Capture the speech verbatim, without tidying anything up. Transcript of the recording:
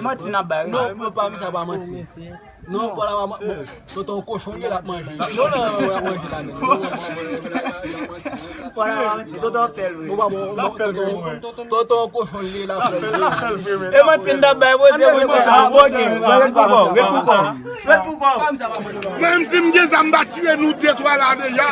Manti n ap bay, wi. Non, non, pa, sa pa manti. Non, fò la pa man-, bon, tonton kochon li l ap manje. Non, non, non, l ap manje la menm. Fò la pa manti, tonton fè l, wi. Bon, pa bon, bon, tonton, tonton kochon li l ap fè l. E manti n t ap bay, bro, se mwen sa. Bon, ok, ret pou kò w, ret pou kò w. Ret pou kò w. Mwen menm si m gen zam, m ta tire nou de twa la deja.